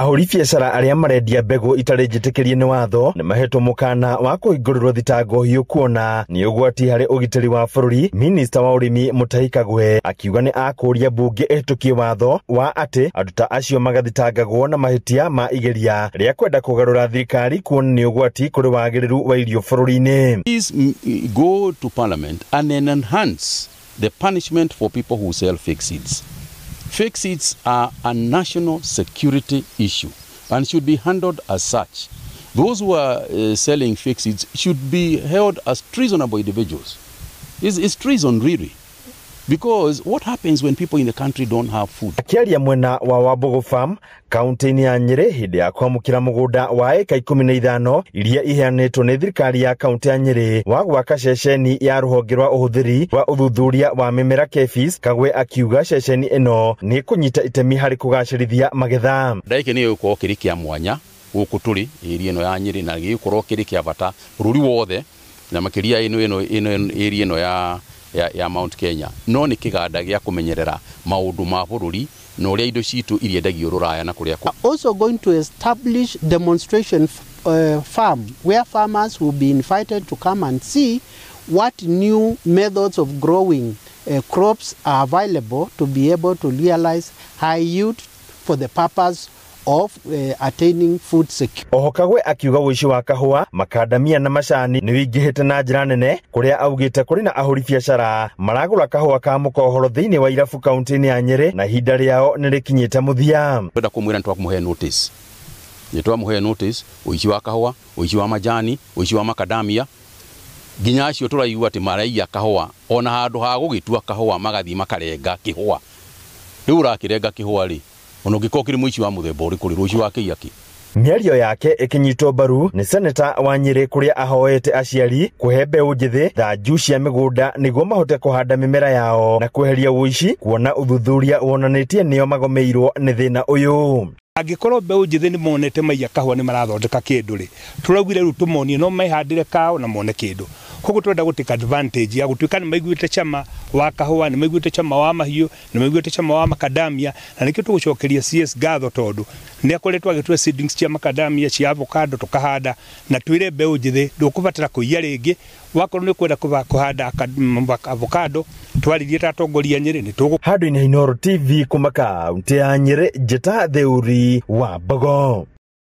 Ahũri biacara arĩa marendia mbegũ itarĩ njĩtĩkĩrie nĩ watho nĩ mahetwo mũkana wa kũhingũrĩrwo thitango hiũ kuona nĩ ũgwati harĩ ũgitĩri wa bũrũri. Minista wa ũrĩmi Mutahi Kagwe akiuga nĩ akũria mbunge ĩhĩtũkie watho wa atĩ andũ ta acio magathitangagwo na mahĩtia ma igeria rĩa kwenda kũgarũra thirikari kuona nĩ ũgwati kũrĩ wagĩrĩru wa irio bũrũri-inĩ. Please go to parliament and enhance the punishment for people who sell fake seeds. Fake seeds are a national security issue and should be handled as such. Those who are selling fake seeds should be held as treasonable individuals. It's treason, really. Because what happens when people in the country don't have food? Akiaria mwena wa Wambugu Farm kaunti-inĩ ya Nyĩrĩ hĩndĩ ya kwamũkĩra mũgũnda wa ĩka 15 iria iheanĩtwo nĩ thirikari ya kaunti ya Nyĩrĩ wa gwaka ceceni ya rũhonge rwa ũhũthĩri wa ũthuthuria wa mĩmera KEPHIS, Kagwe akiuga ceceni ĩno nĩ kũnyita itemi harĩ kũgacĩrithia magetha. Gĩkĩ nĩ gĩgũkorwo kĩrĩ kĩa mwanya gũkũ tũrĩ area ĩno ya Nyĩrĩ, na gĩgũkorwo kĩrĩ kĩa bata bũrũri wothe, na makĩria ĩno area ĩno ya Mount Kenya. No nĩ kĩganda gĩa kũmenyerera maũndũ ma bũrũri na ũrĩa indo citũ iriendagio rũraya na kũrĩa kũ. Also going to establish demonstration farm where farmers will be invited to come and see what new methods of growing crops are available to be able to realize high yield for the purpose of attaining food security. Oho Kagwe akiuga ũici wa kahũa, makandamia na macani nĩ wĩingĩhĩte na njĩra nene, kũrĩa augĩte kũrĩ na ahũri biacara maragũra kahũa ka mũkohoro thĩinĩ wa irabu kaunti-inĩ ya Nyĩrĩ na ihinda rĩao nĩ rĩkinyĩte mũthia. Twenda kũmwĩra nĩ twamũhe notice. Nĩ twamũhe notice ũici wa kahũa, ũici wa majani, ũici wa makadamia, nginya acio tũraigua atĩ maraiya kahũa ona handũ ha gũgĩtua kahũa magathiĩ makarenga kĩhũa. Rĩu ũrakĩrenga kĩhũa rĩ, ona ũngĩkorwo kĩrĩ mũici wa mũthemba ũrĩkũ rĩ, rũciũ wakĩiya kĩ? Mĩario yake ĩkĩnyitwo mbaru nĩ seneta wa Nyĩrĩ kũrĩa ahoete aciari kũhe mbeũ njĩthĩ thanju cia mĩgũnda nĩguo mahote kũhanda mĩmera yao na kweheria ũici, kuona ũthuthuria wonanĩtie nĩo magomeirwo nĩ thĩna ũyũ. Angĩkorwo mbeũ njĩthĩ nĩ monete maiya kahũa nĩ marathondeka kĩndũ rĩ, tũraugire rĩu tũmonie no mehandĩre kao na mone kĩndũ. Koguo twenda gũ take advantage ya gũtuĩka nĩ maiguĩte cama wa kahũa, nĩ maiguĩte cama wa mahiũ, nĩ maiguĩte cama wa makadamia, na nĩkĩo tũgũcokeria CS ngatho tondũ nĩ akoretwo agĩtũhe seedlings cia makadamia, cia avocado tũkahanda, na twĩre mbeũ njĩthĩ ndũkũbatara kũiya rĩngĩ. Wakorwo nĩ ũkwenda kũhanda avocado, twaririe ta atongoria Nyĩrĩ nĩ tũgũ. Handũ-inĩ Inooro TV kuma kaunti ya Nyĩrĩ, Njĩta Theuri wa Mbogo.